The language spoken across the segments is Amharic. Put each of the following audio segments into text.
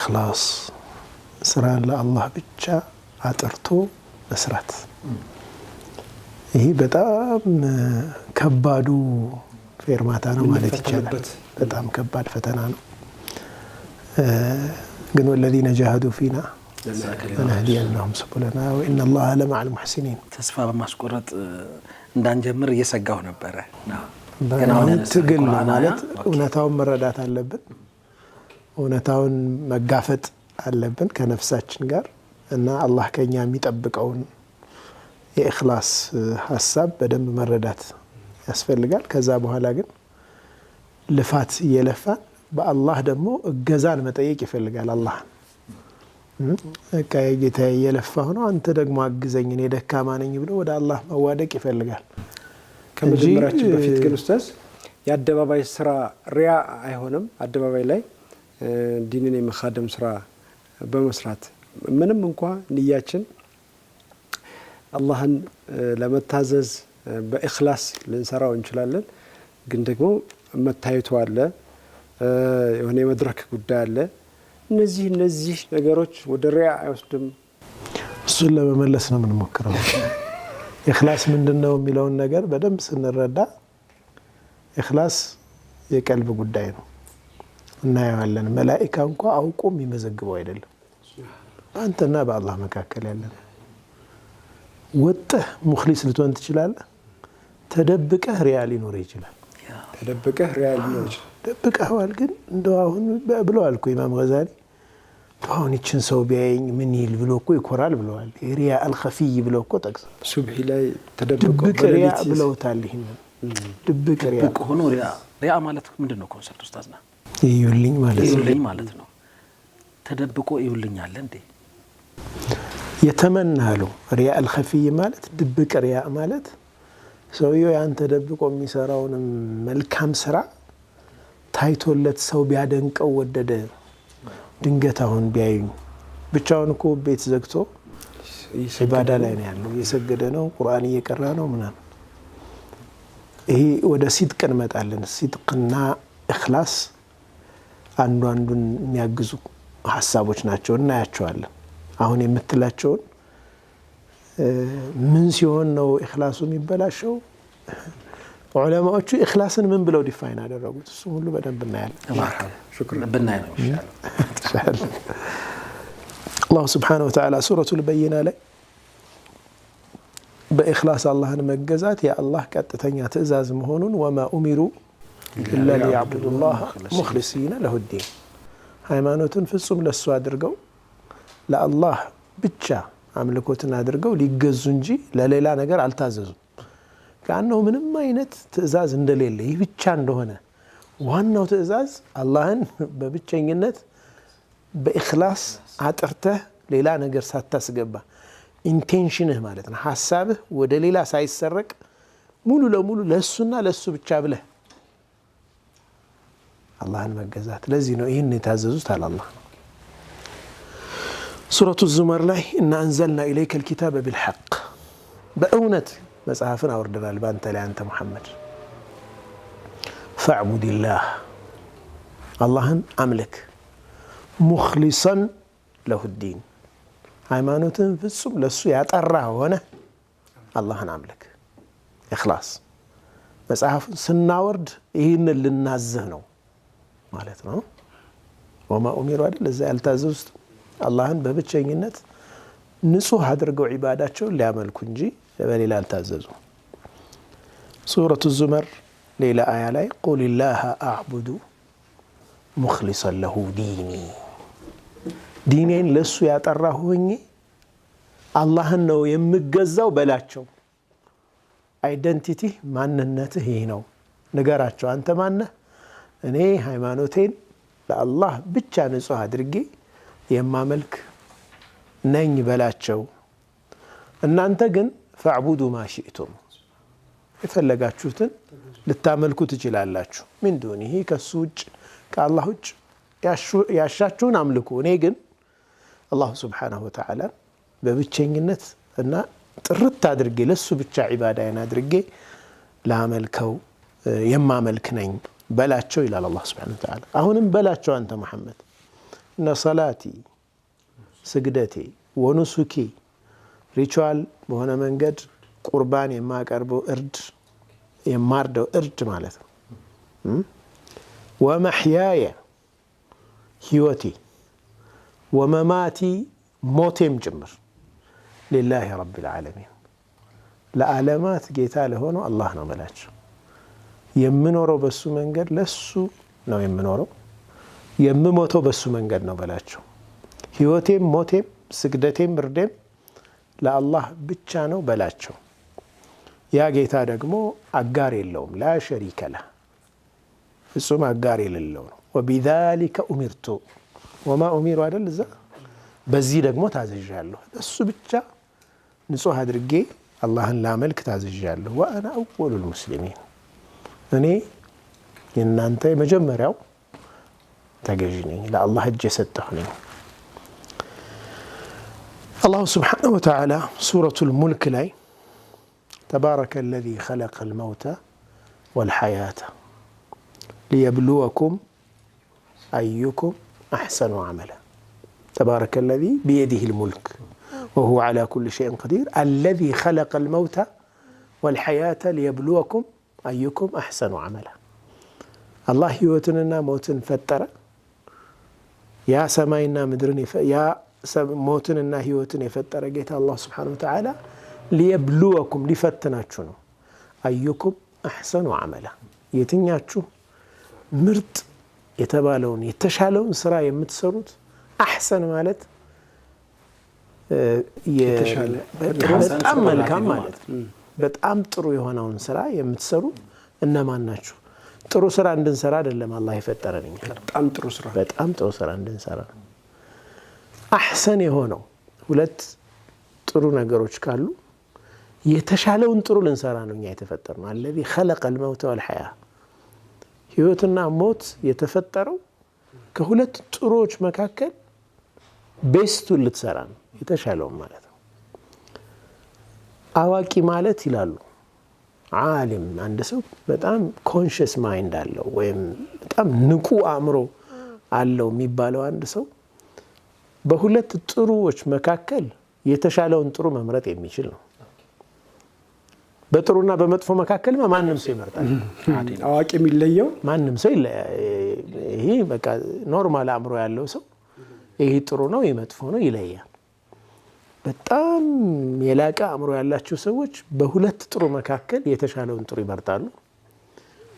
ኢኽላስ፣ ስራን ለአላህ ብቻ አጥርቶ መስራት። ይህ በጣም ከባዱ ፌርማታ ነው ማለት ይቻላል። በጣም ከባድ ፈተና ነው። ግን والذين جاهدوا فينا لنهدينهم سبلنا وإن الله لمع المحسنين። ተስፋ በማስቆረጥ እንዳንጀምር እየሰጋሁ ነበረ። ትግል ነው ማለት እውነታውን መረዳት አለብን። እውነታውን መጋፈጥ አለብን ከነፍሳችን ጋር እና አላህ ከኛ የሚጠብቀውን የኢኽላስ ሀሳብ በደንብ መረዳት ያስፈልጋል። ከዛ በኋላ ግን ልፋት እየለፋን በአላህ ደግሞ እገዛን መጠየቅ ይፈልጋል። አላህን በቃ የጌታዬ እየለፋሁ ነው፣ አንተ ደግሞ አግዘኝ፣ እኔ ደካማ ነኝ ብሎ ወደ አላህ መዋደቅ ይፈልጋል። ከመጀመራችን በፊት ግን ኡስታዝ፣ የአደባባይ ስራ ሪያ አይሆንም? አደባባይ ላይ ዲንን የመካደም ስራ በመስራት ምንም እንኳ ንያችን አላህን ለመታዘዝ በኢኽላስ ልንሰራው እንችላለን። ግን ደግሞ መታየቱ አለ፣ የሆነ የመድረክ ጉዳይ አለ። እነዚህ ነገሮች ወደ ሪያ አይወስድም? እሱን ለመመለስ ነው የምንሞክረው። ኢኽላስ ምንድን ነው የሚለውን ነገር በደንብ ስንረዳ ኢኽላስ የቀልብ ጉዳይ ነው፣ እናየዋለን። መላኢካ እንኳ አውቆ የሚመዘግበው አይደለም። በአንተና በአላህ መካከል ያለ ነው። ወጥተህ ሙኽሊስ ልትሆን ትችላለህ። ተደብቀህ ሪያ ሊኖርህ ይችላል። ተደብቀህ ሪያ ሊኖር ይችላል። ደብቀኸዋል፣ ግን እንደው አሁን ብለዋል እኮ ኢማም ገዛሊ፣ አሁን ይችን ሰው ቢያየኝ ምን ይል ብሎ እኮ ይኮራል ብለዋል። رياء الخفي ብለው እኮ ጠቅሰው ሱብሒ ላይ ተደብቆ ድብቅ ሪያ ብለውታል። ይህንን ድብቅ ሪያ ድብቅ ሆኖ ሪያ። ሪያ ማለት ምንድን ነው concept ኡስታዝና? እዩልኝ ማለት ነው። እዩልኝ ማለት ነው። ተደብቆ እዩልኝ አለ እንዴ? የተመናሉ رياء الخفي ማለት፣ ድብቅ ሪያ ማለት ሰውየው ያን ተደብቆ የሚሰራውንም መልካም ስራ ታይቶለት ሰው ቢያደንቀው ወደደ። ድንገት አሁን ቢያዩኝ፣ ብቻውን እኮ ቤት ዘግቶ ዒባዳ ላይ ነው ያለው፣ እየሰገደ ነው፣ ቁርአን እየቀራ ነው ምናምን። ይሄ ወደ ሲድቅ እንመጣለን። ሲድቅና እክላስ አንዱ አንዱን የሚያግዙ ሀሳቦች ናቸው፣ እናያቸዋለን። አሁን የምትላቸውን ምን ሲሆን ነው ኢኽላሱ የሚበላሸው? ዑለማዎቹ ኢኽላስን ምን ብለው define አደረጉት? እሱም ሁሉ በደንብ እናያለን። ብናይ ነው የሚሻለው። አላሁ ስብሓነሁ ወተዓላ ሱረቱል በይና ላይ በኢኽላስ አላህን መገዛት የአላህ ቀጥተኛ ትእዛዝ መሆኑን وما أمروا إلا ليعبدوا الله مخلصين له الدين፣ ሃይማኖትን ፍጹም ለሱ አድርገው ለአላህ ብቻ አምልኮትን አድርገው ሊገዙ እንጂ ለሌላ ነገር አልታዘዙም። ከአነው ምንም አይነት ትእዛዝ እንደሌለ፣ ይህ ብቻ እንደሆነ፣ ዋናው ትእዛዝ አላህን በብቸኝነት በኢኽላስ አጥርተህ ሌላ ነገር ሳታስገባ፣ intention ህ ማለት ነው፣ ሀሳብህ ወደ ሌላ ሳይሰረቅ ሙሉ ለሙሉ ለእሱና ለእሱ ብቻ ብለህ አላህን መገዛት። ለዚህ ነው ይህን የታዘዙት አለ አላህ። ሱረቱ ዙመር ላይ إنا أنزلنا إليك الكتاب بالحق፣ በእውነት መጽሐፍን አውርደናል በአንተ ላይ አንተ ሙሐመድ፣ فاعبد الله፣ አላህን አምልክ፣ مخلصا له الدين፣ ሃይማኖትን ፍጹም ለሱ ያጠራ ሆነ አላህን አምልክ። ኢኽላስ መጽሐፍን ስናወርድ ይህንን ልናዝህ ነው ማለት ነው። وما أمروا አይደል እዛ ያልታዘዙት አላህን በብቸኝነት ንጹህ አድርገው ዒባዳቸውን ሊያመልኩ እንጂ በሌላ አልታዘዙ። ሱረቱ ዙመር ሌላ አያ ላይ قل الله أعبد مخلصا له ديني፣ ዲኔን ለሱ ያጠራ ሆኜ አላህን ነው የምገዛው በላቸው። Identity ማንነትህ ይህ ነው፣ ንገራቸው። አንተ ማነህ? እኔ ሃይማኖቴን ለአላህ ብቻ ንጹህ አድርጌ የማመልክ ነኝ በላቸው። እናንተ ግን فاعبدوا ما شئتم፣ የፈለጋችሁትን ልታመልኩ ትችላላችሁ። من دونه፣ ከሱ ውጭ፣ ከአላህ ውጭ ያሻችሁን አምልኩ። እኔ ግን አላሁ ስብሓነሁ ወተዓላ በብቸኝነት እና ጥርት አድርጌ ለሱ ብቻ ዒባዳዬን አድርጌ ላመልከው የማመልክ ነኝ በላቸው ይላል አላህ ስብሓነሁ ወተዓላ። አሁንም በላቸው አንተ መሐመድ። إن صلاتي ስግደቴ፣ ونسكي ritual በሆነ መንገድ ቁርባን የማቀርበው እርድ የማርደው እርድ ማለት ነው። ومحياي ህይወቴ፣ ومماتي ሞቴም ጭምር لله رب العالمين ለዓለማት ጌታ ለሆነው አላህ ነው በላቸው። የምኖረው በሱ መንገድ ለሱ ነው የምኖረው፣ የምሞተው በሱ መንገድ ነው በላቸው። ህይወቴም ሞቴም ስግደቴም እርዴም ለአላህ ብቻ ነው በላቸው። ያ ጌታ ደግሞ አጋር የለውም፣ لا شريك له ፍጹም አጋር የሌለው ነው። وبذلك أمرت وما أمروا አይደል እዛ በዚህ ደግሞ ታዝዣለሁ። እሱ ብቻ ንጹሕ አድርጌ አላህን ላመልክ ታዝዣለሁ። وأنا أول المسلمين እኔ የእናንተ የመጀመሪያው ተገዢ ነኝ፣ ለአላህ እጅ የሰጠሁ ነኝ። الله سبحانه وتعالى ሱረቱል ሙልክ ላይ تبارك الذي خلق الموت والحياة ليبلوكم أيكم أحسن عملا تبارك الذي بيده الملك وهو على كل شيء قدير الذي خلق الموت والحياة ليبلوكم أيكم أحسن عملا። አላህ ህይወትንና ሞትን ፈጠረ። ያ ሰማይና ምድርን ያ ሞትንና ህይወትን የፈጠረ ጌታ አላህ سبحانه وتعالى ليبلوكم ሊፈትናችሁ ነው። أيكم أحسن عملا የትኛችሁ ምርጥ የተባለውን የተሻለውን ስራ የምትሰሩት። أحسن ማለት በጣም መልካም ማለት ነው። በጣም ጥሩ የሆነውን ስራ የምትሰሩ እነማን ናችሁ? ጥሩ ስራ እንድንሰራ አይደለም አላህ የፈጠረን እኛ በጣም ጥሩ ስራ በጣም ጥሩ ስራ እንድንሰራ ነው። أحسن የሆነው ሁለት ጥሩ ነገሮች ካሉ የተሻለውን ጥሩ ልንሰራ ነው እኛ የተፈጠርነው። الذي خلق الموت والحياة ህይወትና ሞት የተፈጠረው ከሁለት ጥሩዎች መካከል best ኡን ልትሰራ ነው፣ የተሻለውን ማለት ነው። አዋቂ ማለት ይላሉ ዓሊም፣ አንድ ሰው በጣም conscious mind አለው ወይም በጣም ንቁ አእምሮ አለው የሚባለው አንድ ሰው በሁለት ጥሩዎች መካከል የተሻለውን ጥሩ መምረጥ የሚችል ነው። በጥሩና በመጥፎ መካከል ማንም ሰው ይመርጣል። አዋቂ የሚለየው ማንም ሰው ይሄ በቃ normal አእምሮ ያለው ሰው ይሄ ጥሩ ነው፣ ይሄ መጥፎ ነው ይለያል። በጣም የላቀ አእምሮ ያላቸው ሰዎች በሁለት ጥሩ መካከል የተሻለውን ጥሩ ይመርጣሉ።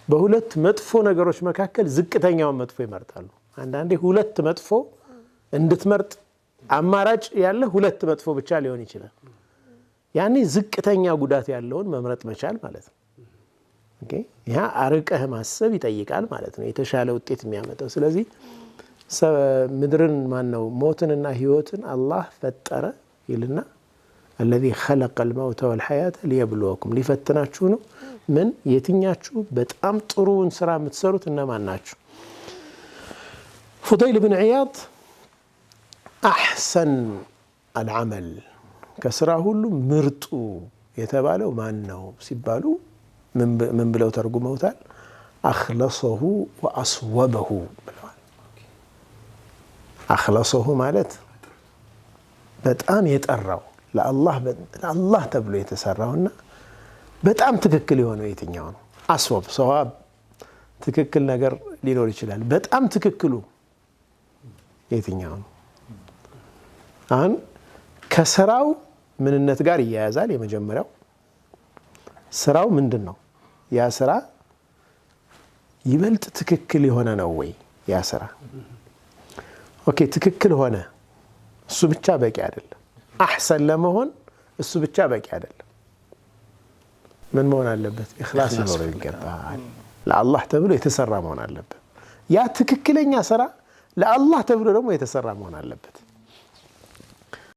በሁለት መጥፎ ነገሮች መካከል ዝቅተኛውን መጥፎ ይመርጣሉ። አንዳንዴ ሁለት መጥፎ እንድትመርጥ አማራጭ ያለ ሁለት መጥፎ ብቻ ሊሆን ይችላል። ያኔ ዝቅተኛ ጉዳት ያለውን መምረጥ መቻል ማለት ነው። Okay፣ ያ አርቀህ ማሰብ ይጠይቃል ማለት ነው፣ የተሻለ ውጤት የሚያመጣው። ስለዚህ ምድርን ማነው ሞትንና ህይወትን አላህ ፈጠረ ይልና الذي خلق الموت والحياة ليبلوكم ሊፈትናችሁ ነው። ምን የትኛችሁ በጣም ጥሩውን ስራ የምትሰሩት እነማን ናችሁ? ፉደይል ብን ዒያድ أحسن العمل ከስራ ሁሉ ምርጡ የተባለው ማን ነው ሲባሉ ምን ብለው ተርጉመውታል? أخلصه وأصوبه ብለዋል። أخلصه ማለት በጣም የጠራው ለአላህ ተብሎ የተሰራውና በጣም ትክክል የሆነው የትኛው ነው? أصوب صواب ትክክል ነገር ሊኖር ይችላል። በጣም ትክክሉ የትኛው ነው? አሁን ከስራው ምንነት ጋር ይያያዛል። የመጀመሪያው ስራው ምንድን ነው? ያ ስራ ይበልጥ ትክክል የሆነ ነው ወይ? ያ ስራ okay፣ ትክክል ሆነ፣ እሱ ብቻ በቂ አይደለም። أحسن ለመሆን እሱ ብቻ በቂ አይደለም። ምን መሆን አለበት? ኢኽላስ ሊኖረው ይገባል። ለአላህ ተብሎ የተሰራ መሆን አለበት። ያ ትክክለኛ ስራ ለአላህ ተብሎ ደግሞ የተሰራ መሆን አለበት።